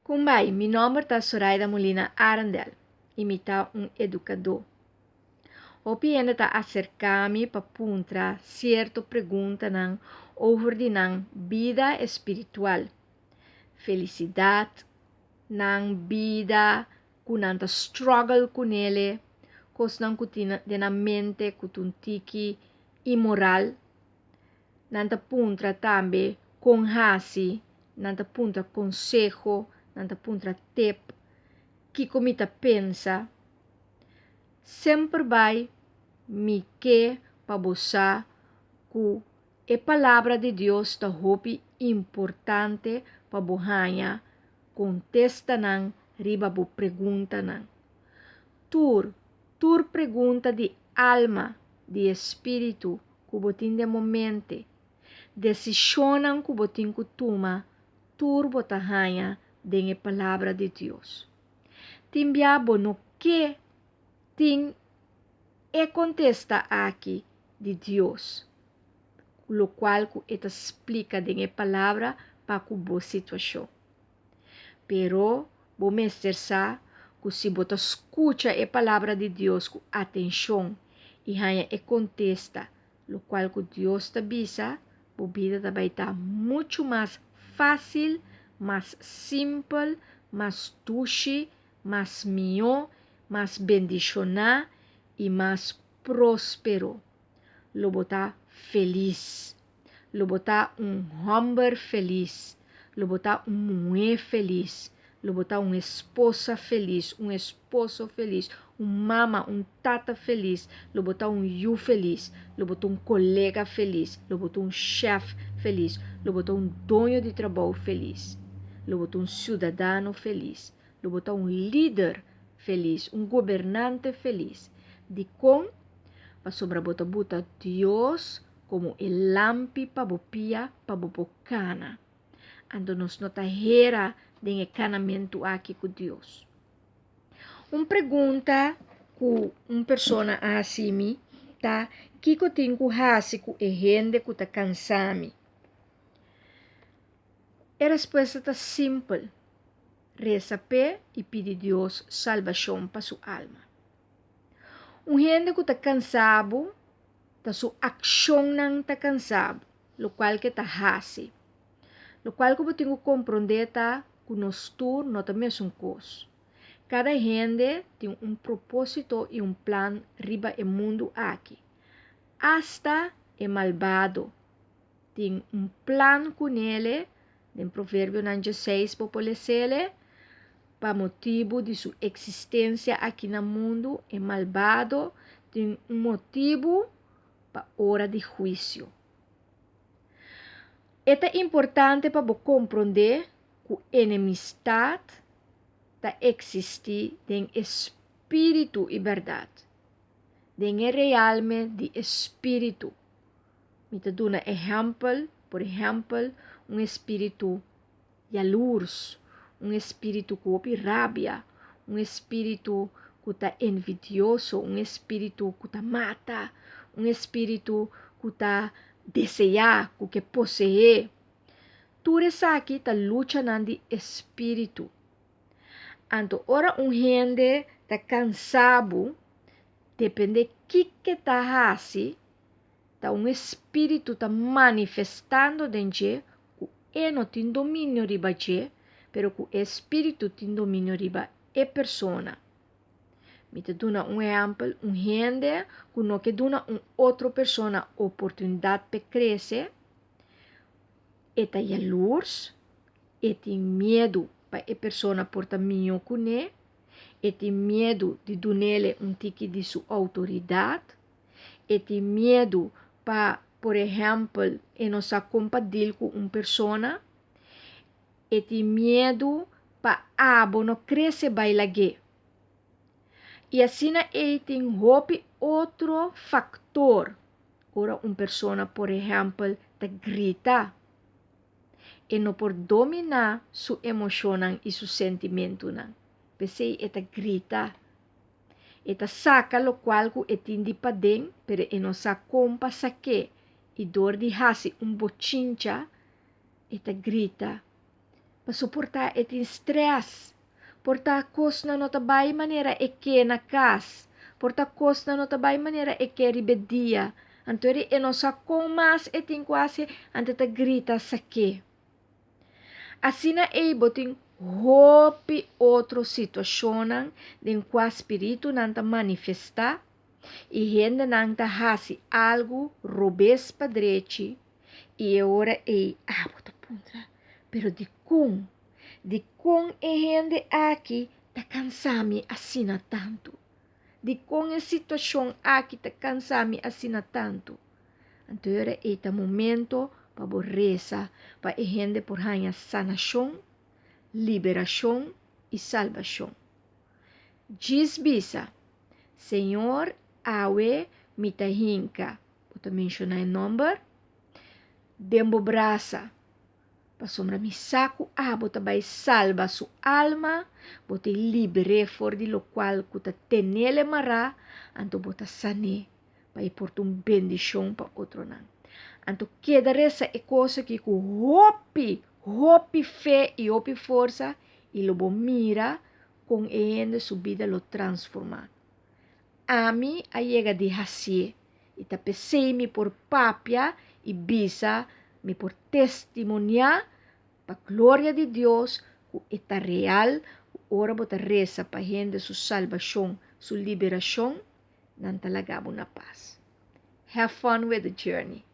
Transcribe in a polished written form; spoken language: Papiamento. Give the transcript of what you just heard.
Kumbai, mi nòmber ta Soraida Molina Arendel i mi ta un edukadó. Hopi hende ta aserká mi pa puntra sierto preguntanan over di nan bida espiritual, felisidat, nan bida ku nan ta struggle kunele, kosnan ku tin den nan mente ku ta un tiki inmoral. Nan ta puntra tambe kon hasi, nan ta puntra konseho, nan ta puntra tep, kiko mi ta pensa. Semper bai mi ke pa bo sa ku e Palabra di Dios ta hopi importante pa bo haña kontestanan riba bo preguntanan. Tur, tur pregunta di alma, di espíritu ku bo tin den bo mente, desishonnan ku bo tin ku tuma, tur bo ta haña den e Palabra di Dios. Tin bia bo no ke tin e kontesta aki di Dios, lokual ku e ta splika den e Palabra pa ku bo situashon. Pero bo mester sa ku si bo ta skucha e Palabra di Dios ku atenshon i haña e kontesta lokual ku Dios ta bisa, bo bida ta bai ta muchu mas fásil, mas simpel, mas dushi, mas mihó, mas bendishoná i mas próspero. Lo bo ta felis. Lo bo ta un hòmber felis. Lo bo ta un muhé felis. Lo bo ta un esposa felis, un esposo felis, un mama, un tata felis. Lo bo ta un yu felis. Lo bo ta un kolega felis. Lo bo ta un shèf felis. Lo bo ta un doño di trabou felis. Lo bo ta un siudadano felis. Lo bo ta un lider felis, un gobernante felis. Dikon? Pasobra bo ta buta Dios komo e lampi pa bo pia pa bo por kana. Anto nos no ta hera den e kanamentu aki ku Dios. Un pregunta ku un persona a hasi mi ta, Kiko tin ku hasi ku e hende ku ta kansa mi? E respuesta ta simpel, Resa p'e i pidi Dios salbashon pa su alma. Un hende ku ta kansa bo ta su akshonnan ta kansa bo, lokual ke ta hasi. Lokual ku bo tin ku komprondé ta ku nos tur no ta mesun kos. Kada hende tin un propósito i un plan riba e mundu aki. Asta e malbado tin un plan ku nele, den Proverbionan djeseis bo por lesele, Pa motibu di su eksistensia aki na mundu, e malbado tin un motibu pa ora di huisio. E ta importante pa bo komprondé ku enemistat ta eksistí den e spiritu i bèrdat, den e realme di e spiritu. Mi ta duna ehèmpel, por ehèmpel, un espiritu yalurs, un espíritu ku hopi rabia, un espíritu ku ta envidioso, un espíritu ku ta mata, un espíritu ku ta deseá, ku ke poseé. Tur esaki ta luchanan di espíritu. Anto ora un hende ta kansa bo, depende kiko e ta hasi, ta un espíritu ta manifestando den dje ku e no tin dominio riba dje, pero ku e spiritu tin dominio riba e persona. Mi ta duna un ehèmpel, un hende ku no ke duna un otro persona oportunidat p'e krese, e ta yalurs, e tin miedu pa e persona por ta mihó kuné, e tin miedu di dun'ele un tiki di su outoridat, E tin miedu pa, por ehèmpel, e no sa kon pa dil ku un persona. E tin miedu pa abo no krese bai lag'é. I asina ei tin hopi otro faktor ora un persona, por ehèmpel, ta grita. E no por dominá su emoshonnan i su sentimentunan. P'esei e ta grita. E ta saka lokual ku e tin di paden, pero e no sa kon pa sak'é, i dor di hasi un bochincha, e ta grita. Paso por ta e tin stress, por ta kosnan no ta bai manera e ke na kas, por ta kosnan no ta bai manera e ke riba e dia, anto e no sa kon mas e tin ku hasi, anto e ta grita sak'é. Asina ei bo tin hopi otro situashonnan den kua spiritunan ta manifestá i hendenan ta hasi algu robes pa drechi i e ora ei abo ta puntra, Pero dikon? Dikon e hende aki ta kansa mi asina tantu? Dikon e situashon aki ta kansa mi asina tantu? Anto e ora ei ta momento pa bo resa pa e hende por haña sanashon, liberashon i salbashon. Djis bisa, Señor, awe mi ta hinka, bo ta menshoná e nòmber, den bo brasa, pasobra mi sa ku abo ta bai salba su alma, bo ta liber'é for di lokual ku ta tenel e mará, anto bo ta san'é pa e por ta un bendishon pa otronan. Anto keda resa e kos aki ku hopi, hopi fe i hopi forsa i lo bo mira kon e hende su bida lo transformá. Ami a yega di hasié i ta p'esei mi por papia i bisa, mi por testimoniá pa gloria di Dios ku e ta real ku ora bo ta resa pa hende su salbashon, su liberashon, nan ta laga bo na pas. Have fun with the journey!